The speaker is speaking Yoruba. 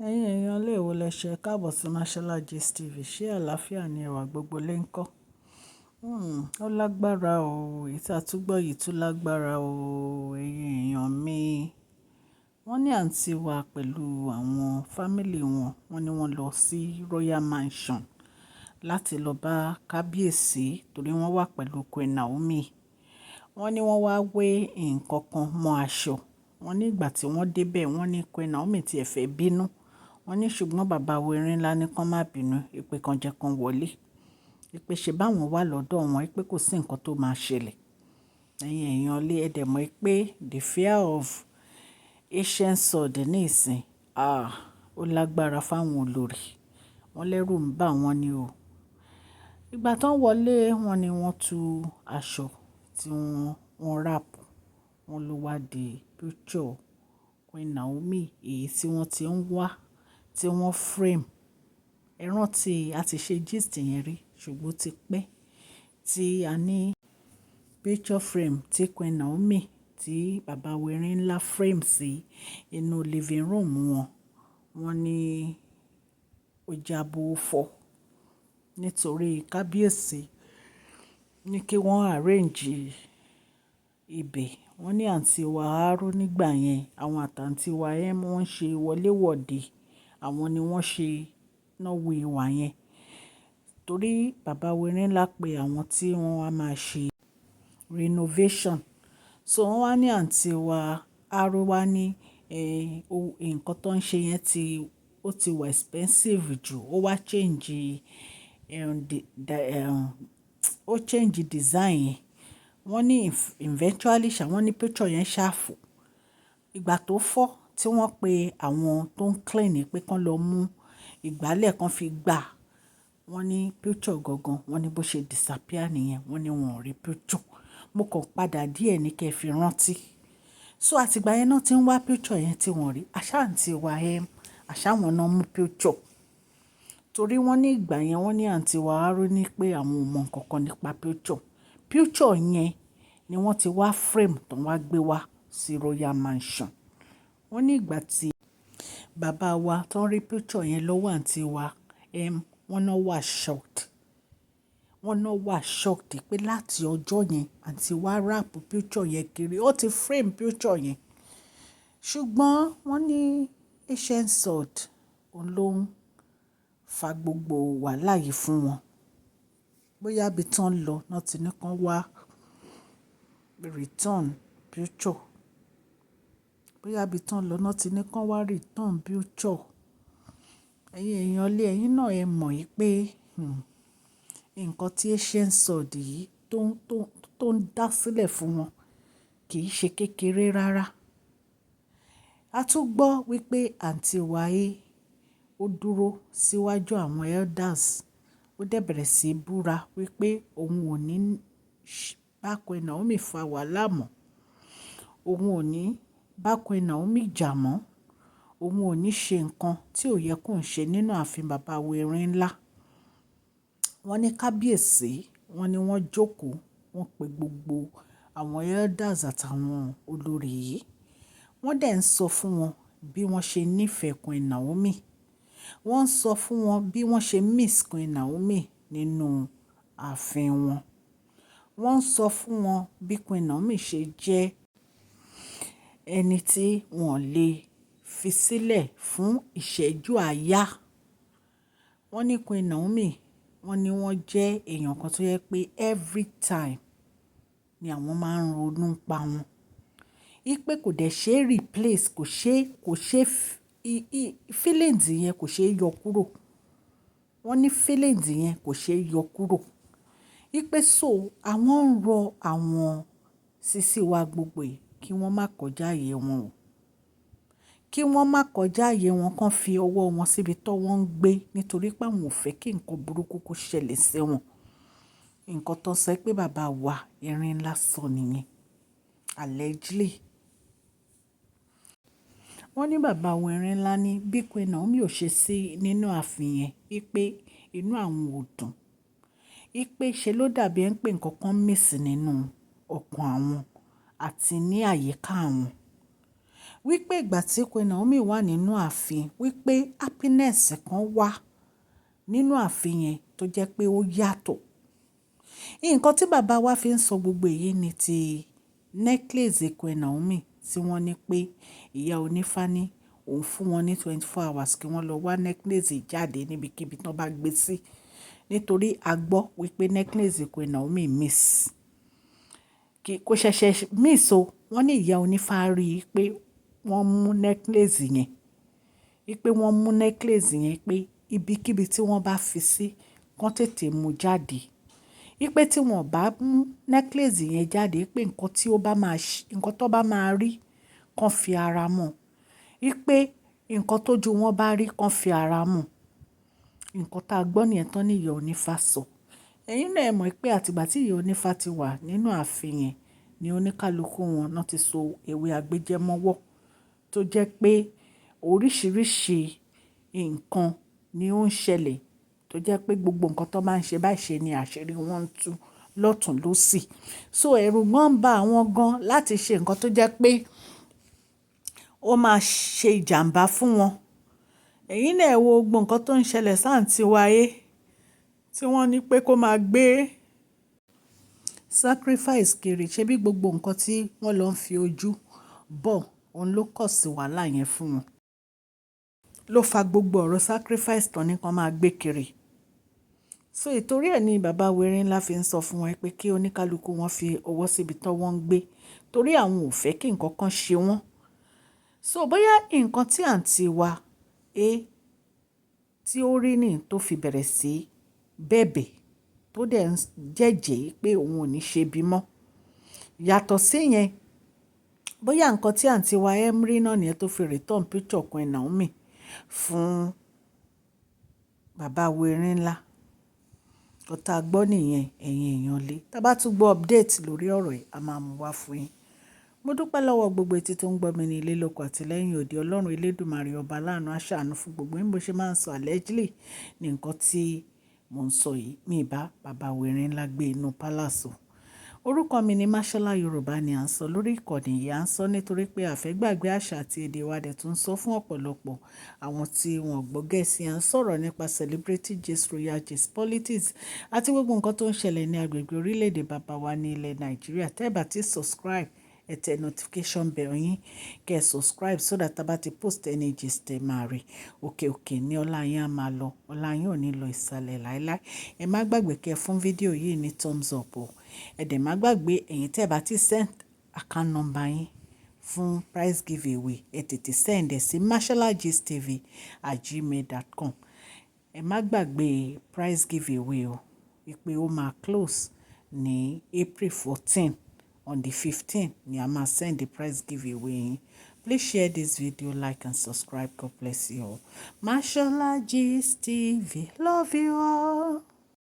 Ẹ̀yin èèyàn ilé ìwò lẹ ṣe káàbọ̀ sí Mashola Gist TV. Ṣé àlàáfíà ni ẹwà gbogbo lè ń kọ́? Ó lágbára o. Ìta túgbọ̀ yìí tún lágbára o. Ẹ̀yin èèyàn mi. Wọ́n ní àǹtí wa pẹ̀lú àwọn family wọn. Wọ́n ní wọ́n lọ sí Royal Mansion láti lọ bá kábíyèsí torí wọ́n wà pẹ̀lú Queen Naomi. Wọ́n ní wọ́n wá wé nǹkan kan mọ́ aṣọ. Wọ́n ní ìgbà tí wọ́n dé bẹ́ẹ̀, wọ́n ní Queen Naomi tí ẹ fẹ́ bínú. Wọ́n ní ṣùgbọ́n bàbá wa ńlá ní kí wọ́n má bínú, wípé kan jẹ́ kan wọlé. Wípé ṣe bá wọn wà lọ́dọ̀ wọn, wípé kò sí nǹkan tó máa ṣẹlẹ̀. Ẹ̀yin èèyàn ilé, ẹ dẹ̀ mọ̀ pé the fear of ancient sword ní ìsìn, ah, ó lágbára fáwọn olórí. Wọ́n lẹ́rù ń bà wọ́n ní o. Ìgbà tó ń wọlé, wọ́n ní wọ́n tú aṣọ tí wọ́n wrap. Wọ́n ló wá di picture Queen Naomi èyí tí wọ́n ti ń wá, tí wọ́n frame. Ẹ rántí a ti ṣe gist yẹn rí ṣùgbọ́n ó ti pẹ́ tí a ní picture frame tí Queen Naomi tí bàbá wa erin ńlá frame sí inú living room wọn. Wọ́n ní ó jábọ́ ó fọ́ nítorí kábíyèsí ní kí wọ́n arrange ibẹ̀. Wọ́n ní àǹtí wa Aro nígbà yẹn, àwọn àti àǹtí wa M wọ́n ṣe wọléwọ̀de. Àwọn ni wọ́n ṣe náwó ìwà yẹn. Torí bàbá wa erin ńlá pé àwọn tí wọ́n á máa ṣe renovation. So wọ́n wá ní àǹtí wa Aro wá ní, nǹkan tó ń ṣe yẹn tí ó ti wà expensive jù. Ó wá change, ó change design yẹn. Wọ́n ní eventually ṣà wọ́n ní picture yẹn ṣàfò. Ìgbà tó fọ́ tí wọ́n pe àwọn tó ń clean pé kí wọ́n lọ mú ìgbálẹ̀ kan fi gbá. Wọ́n ní picture gangan, wọ́n ní bó ṣe disappear nìyẹn. Wọ́n ní wọ́n ò rí picture. Mo kàn padà díẹ̀ ní kí ẹ fi rántí. So àti ìgbà yẹn náà tí ń wá picture yẹn tí wọ́n rí. Àṣá àǹtí wa M, àṣá wọn náà mú picture. Torí wọ́n ní ìgbà yẹn wọ́n ní àǹtí wa Aro ní pé àwọn ò mọ nǹkan kan nípa picture. Picture yẹn ni wọ́n ti wá frame tó wá gbé wá sí Royal Mansion. Wọ́n ní ìgbà tí bàbá wa tó ń rí picture yẹn lọ́wọ́ àǹtí wa M, wọ́n náà wà shocked. Wọ́n náà wà shocked pé láti ọjọ́ yẹn àǹtí wa wrap picture yẹn kiri. Ó ti frame picture yẹn. Ṣùgbọ́n wọ́n ní ancient sword òun ló ń fa gbogbo wàhálà yìí fún wọn. Bóyá bí tán lọ náà tí ní kí wọ́n wá return picture. Bóyá bí tán lọ náà tí ní kí wọ́n wá return picture. Ẹ̀yin èèyàn ilé, ẹ̀yin náà ẹ mọ̀ pé, nǹkan tí ancient sword yìí tó ń dá sílẹ̀ fún wọn kì í ṣe kékeré rárá. A tún gbọ́ wípé àǹtí wa A ó dúró síwájú àwọn elders. Ó dẹ̀ bẹ̀rẹ̀ sí í búra wípé òun ò ní bá Queen Naomi fa wàhálà mọ́. Òun ò ní bá Queen Naomi jà mọ́. Òun ò ní ṣe nǹkan tí ò yẹ kó ń ṣe nínú ààfin bàbá wa erin ńlá. Wọ́n ní kábíyèsí, wọ́n ní wọ́n jókòó, wọ́n pe gbogbo àwọn elders àtàwọn olórí yìí. Wọ́n dẹ̀ ń sọ fún wọn bí wọ́n ṣe nífẹ̀ẹ́ Queen Naomi. Wọ́n ń sọ fún wọn bí wọ́n ṣe miss Queen Naomi nínú ààfin wọn. Wọ́n ń sọ fún wọn bí Queen Naomi ṣe jẹ́ ẹni tí wọ́n lè fi sílẹ̀ fún ìṣẹ́jú àáyá. Wọ́n ní Queen Naomi, wọ́n ní wọ́n jẹ́ èèyàn kan tó jẹ pé every time ni àwọn máa ń ronú pa wọn. Wípé kò dẹ̀ ṣe replace, kò ṣe feelings yẹn kò ṣe yọ kúrò. Wọ́n ní feelings yẹn kò ṣe yọ kúrò. Wípé so àwọn ń rọ àwọn sísí wa gbogbo yìí kí wọ́n má kọjá ààyè wọn o. Kí wọ́n má kọjá ààyè wọn kan fi ọwọ́ wọn síbi tó wọ́n ń gbé nítorí pé àwọn ò fẹ́ kí nǹkan burúkú kó ṣẹlẹ̀ sí wọn. Nǹkan tó sọ pé bàbá wa erin ńlá sọ nìyẹn. Allegedly. Wọ́n ní bàbá wa erin ńlá ní bí Queen Naomi ò ṣe sí nínú ààfin yẹn wípé inú àwọn ò dùn. Wípé ṣe ló dàbí ẹ pé nǹkan kan miss nínú ọkàn àwọn àti ní àyíká àwọn. Wípé ìgbà tí Queen Naomi wà nínú ààfin, wípé happiness kan wà nínú ààfin yẹn tó jẹ́ pé ó yàtọ̀. Nǹkan tí bàbá wa fi ń sọ gbogbo èyí ni ti necklace Queen Naomi tí wọ́n ní pé ìyá onífá ní òun fún wọn ní 24 hours kí wọ́n lọ wá necklace jáde níbikíbi tí wọ́n bá gbé sí. Nítorí a gbọ́ wípé necklace Queen Naomi miss. Kí kò ṣẹ̀ṣẹ̀ miss o. Wọ́n ní ìyá onífá rí i pé wọ́n mú necklace yẹn. Wípé wọ́n mú necklace yẹn, pé ibikíbi tí wọ́n bá fi sí, kí wọ́n tètè mú jáde. Wípé tí wọ́n ò bá mú necklace yẹn jáde, pé nǹkan tí ó bá máa ṣe, nǹkan tó bá máa rí, kí wọ́n fi ara mọ́. Wípé nǹkan tó ju wọn bá rí, kí wọ́n fi ara mọ́. Nǹkan tá a gbọ́ nìyẹn tán ní ìyá onífá sọ. Ẹ̀yin náà ẹ mọ̀ pé àti ìgbà tí ìyá onífá ti wà nínú ààfin yẹn ni oníkálukú wọn náà ti so ewé agbéjẹ́mọ́wọ́, tó jẹ́ pé oríṣìíríṣìí nǹkan ni ó ń ṣẹlẹ̀, tó jẹ́ pé gbogbo nǹkan tó bá ń ṣe báyìí ṣe ni àṣírí wọn ń tú lọ́tùn lósì. So ẹ̀rù gan ń bá àwọn gan láti ṣe nǹkan tó jẹ́ pé ó máa ṣe ìjàmbá fún wọn. Ẹ̀yin náà ẹ wo gbogbo nǹkan tó ń ṣẹlẹ̀ sí àǹtí wa A, tí wọ́n ní pé kó máa gbé sacrifice kiri. Ṣé bí gbogbo nǹkan tí wọ́n lọ ń fi ojú bọ̀, òun ló cause wàhálà yẹn fún wọn. Ló fa gbogbo ọ̀rọ̀ sacrifice tán ní kí wọ́n máa gbé kiri. So ìtorí ẹ ní bàbá wèrè ńlá fi ń sọ fún wọn pé kí oníkálukú wọn fi ọwọ́ síbi tí wọ́n ń gbé, torí àwọn ò fẹ́ kí nǹkan kan ṣe wọ́n. So bóyá nǹkan tí àǹtí wa A tí ó rí ní tó fi bẹ̀rẹ̀ sí bẹ̀bẹ̀, tó dẹ̀ ń jẹ́jẹ́ pé òun ò ní ṣe bímọ. Yàtọ̀ sí yẹn, bóyá nǹkan tí àǹtí wa M rí náà nìyẹn tó fi return picture Queen Naomi fún bàbá wèrè ńlá. Nǹkan tá a gbọ́ nìyẹn, ẹ̀yin èèyàn lé. Tí a bá tún gbọ́ update lórí ọ̀rọ̀ yìí, a máa mú wá fún yín. Mo dúpẹ́ lọ́wọ́ gbogbo etí tó ń gbọ́ mi ní ilé lóko àti lẹ́yìn odi. Ọlọ́run elédùmarè ọba láàánú á ṣàánú fún gbogbo yín. Bó ṣe máa ń sọ, allegedly ní nǹkan tí mò ń sọ yìí. Mi bá bàbá wèrè ńlá gbé inú palace o. Orúkọ mi ni Mashola. Yorùbá ni à ń sọ lórí ìkànnì yìí. À ń sọ nítorí pé a fẹ́ gbàgbé àṣà àti èdè wa, dẹ̀ tún sọ fún ọ̀pọ̀lọpọ̀ àwọn tí wọ́n gbọ́ Gẹ̀ẹ́sì. À ń sọ̀rọ̀ nípa celebrity gist, royal gist, politics àti gbogbo nǹkan tó ń ṣẹlẹ̀ ní agbègbè orílẹ̀-èdè bàbá wa ní ilẹ̀ Nàìjíríà. Tẹ́ ẹ bá ti subscribe, ẹ tẹ notification bell yín, kẹ́ subscribe so that a bá ti post any gist, ẹ máa rí. Òkè òkè ní ọlá yín á máa lọ. Ọlá yín ò ní lọ ìsàlẹ̀ láíláí. Ẹ má gbàgbé kẹ́ fún fídíò yìí ní thumbs up o. Ẹ dẹ̀ má gbàgbé, ẹ̀yin tí ẹ bá ti send account number yín fún prize giveaway, ẹ tètè send ẹ sí masholagistv@gmail.com. Ẹ má gbàgbé prize giveaway o, wípé ó máa close ní April 14. On the 15 ni a máa send the prize giveaway yín. Please share this video, like and subscribe. God bless you all. Mashola Gist TV. Love you all.